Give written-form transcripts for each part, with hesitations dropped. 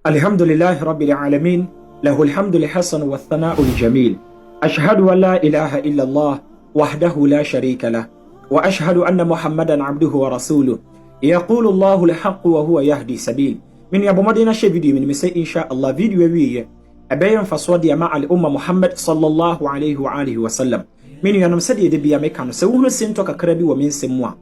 Alhamdulillahi Rabbil Alamin, lahul hamdul hasan wa thana'ul jamil. Ashhadu an la ilaha illallah wahdahu la sharika lah wa ashhadu anna Muhammadan abduhu wa rasuluh. Yaqulu Allahu al-haqq wa huwa yahdi sabil. Me nua bɔ mmɔden na hyɛ video mi no me sɛ insha Allah video awieɛ ɛbɛyɛ mfasoɔ de ama al umma Muhammad sallallahu alaihi wa alihi wa sallam. Me nuanom sɛdeɛ da bia meka no sɛ wohunu sintɔ kakra bi wɔ me nsɛm mu a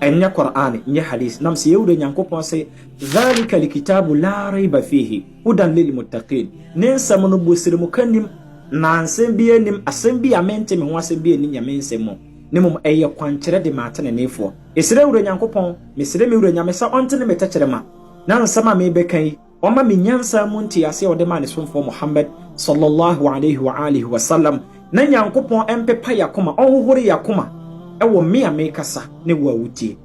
ɛnyɛ Qur'an nyɛ hadith nam sɛ yɛwura Nyankopɔn sɛ dhalika likitabu la raiba fihi hudan lil muttaqin ne nsɛm no bosirimuka nim na nsɛm bi anim asɛm bi a mente me ho asɛm bi ani nyame nsɛm mu ne mmom ɛyɛ kwankyerɛ de ma ateneneefoɔ. Mesrɛ Wura Nyankopɔn, mesrɛ me Wura Nyame sɛ ɔntene me tɛkyerɛma na nsɛm a merebɛka yi ɔmma me nyansa mu nteaseɛ a ɔde maa ne somfoɔ Muhammad sallallahu alaihi wa alihi wa sallam, na Nyankopɔn mpepa y'akoma, ɔnhohore y'akoma wɔ me a merekasa ne wo a wotie.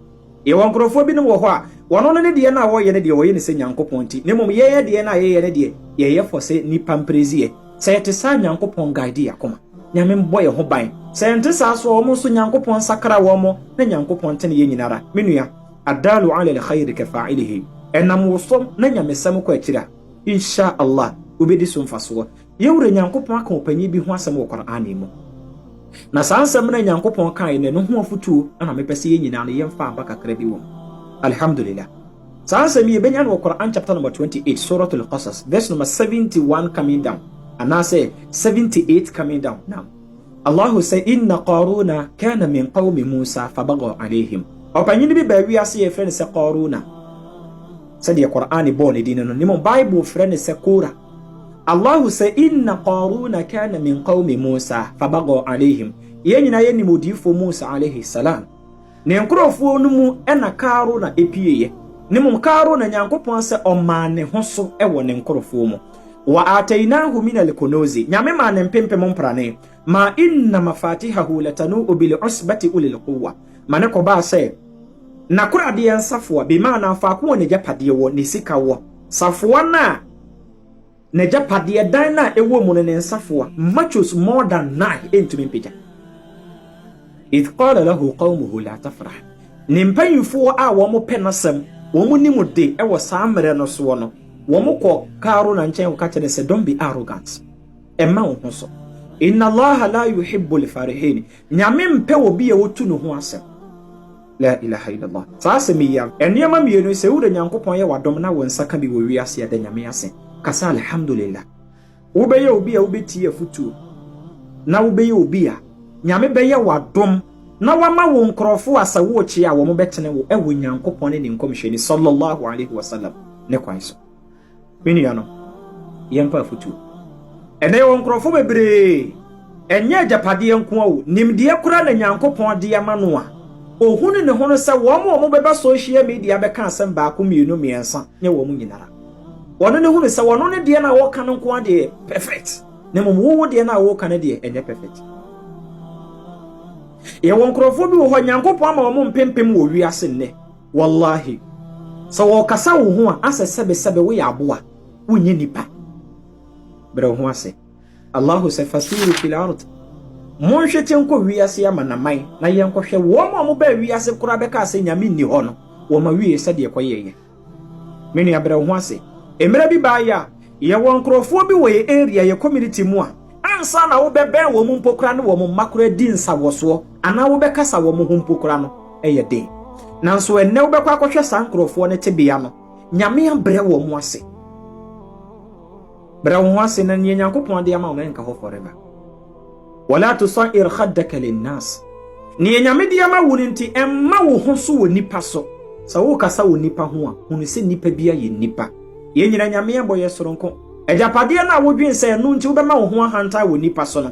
Yɛwɔ nkorɔfoɔ binom wɔ hɔ a, wɔn no ne deɛ no a wɔyɛ no deɛ wɔyɛ no sɛ Nyankopɔn nti, na mmom yɛyɛ deɛ no a yɛyɛ no deɛ yɛyɛ for sɛ nnipa mprɛziɛ. Sɛ yɛte saa a Nyankopɔn guide y'akoma. Nyame mbɔ yɛn ho ban. Sɛ ɛnte saa so a wɔn nso Nyankopɔn nsakra wɔn na Nyankopɔn ntene yɛn nyinara. Me nua, Addalu ala al-khayri kafa'ilihi, ɛnam wo so na Nyamesɛm kɔ akyiri a, Insha Allah, wobɛdi so mfasoɔ. Yɛn Wura Nyankopɔn aka ɔpanyin bi ho asɛm wɔ Qur'aan mu. Na saa nsɛm no a Nyankopɔn kaeɛ no, ɛno ho afotuo na mepɛ sɛ yɛn nyinaa no yɛmfa aba kakra bi wɔ mu. Alhamdulillah. Saa nsɛm yi yɛbɛnya no wɔ Qur'aan chapter number 28, Surah Al-Qasas, verse number 71 coming down, anaasɛ 78 coming down. Naam. Allahu sɛ, Inna Qaruna kana min qawmi Musa fabagha alayhim. Ɔpanyin bi baa wiase yɛfrɛ no sɛ Qaruna. Sɛdeɛ Qur'aan bɔɔ ne din no, ne mmom Bible frɛ no sɛ Kora. Allahu sɛ, Inna Qaruna kana min qawmi Musa fabagha alayhim. Yɛn nyinaa yɛnim odiyifoɔ Musa alayhi salam. Ne nkurɔfoɔ no mu na Karuna pieeɛ, na mmom Karuna Nyankopɔn sɛ ɔmaa ne ho so wɔ ne nkurɔfoɔ mu. Wa atainahu min al-kunuzi, Nyame maa ne mpempem mprane, ma inna mafatihahu latanu'u bil usbati ulil quwwa, ma ne kɔbaa sɛ n'akoradeɛ nsafoa, bimaana faako a n'agyapadeɛ wɔ, ne sika wɔ, safoa no a N'agyapadeɛ dan no a ɛwɔ mu no ne nsafoa, machos more than nine, ntumi mpagya. Idh qala lahu qawmuhu la tafrah. Ne mpanyimfoɔ a wɔpɛ n'asɛm, wɔn nim de wɔ saa mmerɛ no soɔ no, wɔkɔ Karuna nkyɛn kɔka kyerɛ no sɛ, Don't be arrogant. Mma wo ho so. Inna Allaha la yuhibbul farihin. Nyame mpɛ obi a ɔtu ne ho asɛm. La ilaha illallah. Saa asɛm yi a. Nneɛma mmienu yi, sɛ Wura Nyankopɔn yɛ w'adom na wo nsa ka bi wɔ wiase a, da Nyame ase. Ka sɛ Alhamdulillah. Wobɛyɛ obi a wobɛtie afutuo, na wobɛyɛ obi a Nyame bɛyɛ w'adom na wama wo nkorɔfoɔ a sɛ worekyea a wɔn bɛtene wo wɔ Nyankopɔn ne Ne Nkɔmhyɛni, Sallallahu Alaihi Wasallam, ne kwan so. Me nuanom, yɛmfa afotuo. Ɛnnɛ yɛwɔ nkurɔfoɔ bebree, ɛnyɛ agyapadeɛ nko ara o, nimdeɛ koraa na Nyankopɔn de ama no a, ɔhunu ne ho no sɛ wɔn a wɔbɛba social media bɛka asɛm baako, mmienu, mmiɛnsa, nyɛ wɔn nyinara. Wɔno ne hunu sɛ wɔno ne deɛ no a wɔka no nko ara deɛ perfect, na mmom wo wo deɛ no a woka no deɛ ɛnyɛ perfect. Yɛwɔ nkurɔfoɔ bi wɔ hɔ, Nyankopɔn ama wɔn mpempem wɔ wiase nnɛ. Wallahi, sɛ wɔrekasa wo ho a, asɛ sɛbesɛbe woyɛ aboa, wonyɛ nipa. Brɛ wo ho ase. Allahu sɛ, Fasiru fil ard, monhwete nkɔ wiase amanaman na yɛnkɔhwɛ wɔn a wɔbaa wiase koraa bɛkaa sɛ Nyame nni hɔ no, wɔn awiee sɛdeɛ ɛkɔyɛeɛ. Me nua brɛ wo ho ase. Mmerɛ bi baeɛ a, yɛwɔ nkorɔfoɔ bi wɔ yɛ area, yɛ community mu a, ansa na wobɛbɛn wɔn mpo koraa ne wɔn mma koraa di nsawɔsoɔ anaa wobɛkasa wɔn ho mpo koraa no, ɛyɛ den. Nanso ɛnnɛ wobɛkɔ akɔhwɛ saa nkorɔfoɔ no tebea no, Nyame abrɛ wɔn ase. Brɛ wo ho ase na nea Nyankopɔn de ama wo no ɛnka hɔ forever. Wala tusair khaddaka linnas. Nea Nyame de ama wo no nti, mma wo ho so wɔ nnipa so. Sɛ wokasa wɔ nnipa ho a, hunu sɛ nnipa biara yɛ nnipa. Yɛn nyinaa Nyame abɔ yɛ soronko. Agyapadeɛ no a wodwen sɛ ɛno nti wobɛma wo ho ahantan wɔ nnipa so no,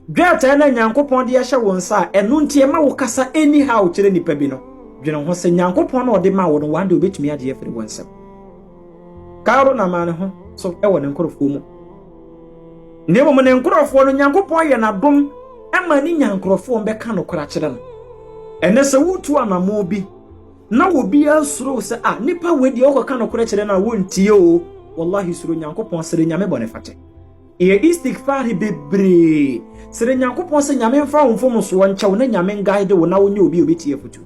dwɛɛtɛɛ no a Nyankopɔn de ahyɛ wo nsa a ɛno nti ɛma wokasa anyhow kyerɛ nnipa bi no, dwene ho sɛ Nyankopɔn no a ɔde maa wo no, one day obetumi agye afiri wo nsam. Karuna maa ne ho so wɔ ne nkurɔfoɔ mu. Na mmom ne nkurɔfoɔ no, Nyankopɔn yɛ n'adom ma ne nya nkurɔfoɔ bɛka nokorɛ akyerɛ no. Ɛnɛ sɛ wotu anammɔn bi na obiara suro sɛ a nipa wei deɛ wokɔka nokorɛ kyerɛ no a wontie o, wallahi suro Nyankopɔn, srɛ Nyame bɔne fakyɛ. Yɛ istighfar bebree, srɛ Nyankopɔn sɛ Nyame mfa wo mfomsoɔ nkyɛ wo na Nyame nguide wo na wonyɛ obi a obetie afotu.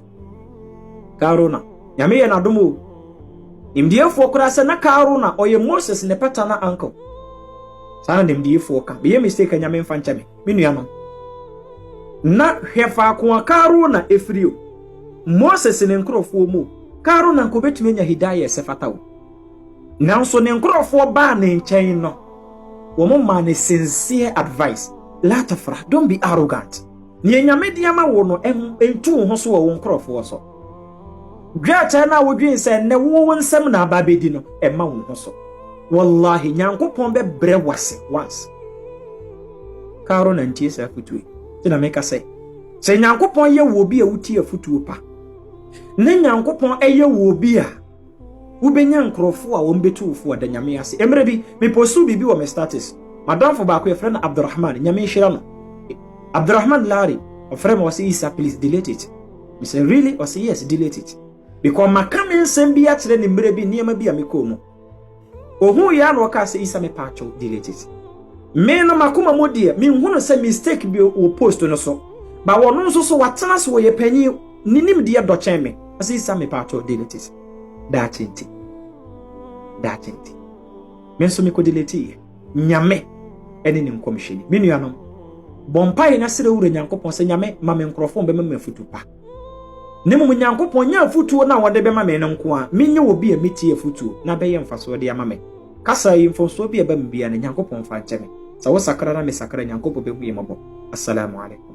Karuna, Nyame yɛ n'adom o. Nimdiefoɔ koraa sɛ na Karuna ɔyɛ Moses ne paternal uncle. Saa na nimdiefoɔ ka. Meyɛ mistake a Nyame mfa nkyɛ me. Me nuanom. Na hwɛ faako a Karuna efiri o. Moses ne nkurɔfoɔ mu. Karuna nka obetumi anya hidayah ɛsɛ fata o. Nanso ne nkurɔfoɔ baa ne nkyɛn no, wɔn maa no sincere advice. La tafra, don't be arrogant. Nea Nyame de ama wo no, ntu wo ho so wɔ wo nkurɔfoɔ so. Dwɛɛkyɛ no a wodwen sɛ nnɛ wo wo nsɛm na aba abɛdi no, ɛma wo ho so. Wallahi, Nyankopɔn bɛbrɛ wo ase once. Karo na ntie saa afotuo yi. Nti na meka sɛ, sɛ Nyankopɔn yɛ wo obi a wotie afotuo pa, ne Nyankopɔn ɛyɛ wo obi a wobɛnya nkurɔfoɔ a wɔn bɛtu wo fo a, da Nyame ase. Mmerɛ bi, mepostu biribi wɔ me status. Madamfo baako yɛfrɛ no Abdurrahman, Nyame nhyira no. Abdurrahman Lari, ɔfrɛ me, ɔsɛ, "Isa, please delete it." Me sɛ, "Really?" Ɔsɛ, "Yes, delete it." Because maka me nsɛm bi akyerɛ ne mmerɛ bi, nneɛma bi a mekɔɔ mu. Ohun yɛ na ɔka sɛ, "Isa, mepa akyɛw, delete it." Me no makoma mu deɛ, menhunu sɛ mistake bi wɔ post no so. Ba wɔno nso so watena so, wɔyɛ panyin, ne nimdeɛ dɔ kyɛn me. Ɔsɛ, "Isa, mepa akyɛw, delete it." Daakye nti. Daakye nti. Me nso mekɔ delete yɛ. Nyame ɛne ne nkɔmhyɛni. Me nuanom, bɔ mpaeɛ na srɛ wura Nyankopɔn sɛ, Nyame, ma me nkurɔfoɔ bɛma me afutu pa. Ne mmom Nyankopɔn nyɛ afutuo no a wɔde bɛma me no nko a, menyɛ obi a metie afutuo na bɛyɛ mfasoɔ de ama me. Kasa yi mfomsoɔ bi a ɛba me bia no, Nyankopɔn mfa nkyɛ me. Sɛ wo sakra na me sakra, Nyankopɔn bɛhu yɛ mmɔbɔ. Assalamu alaikum.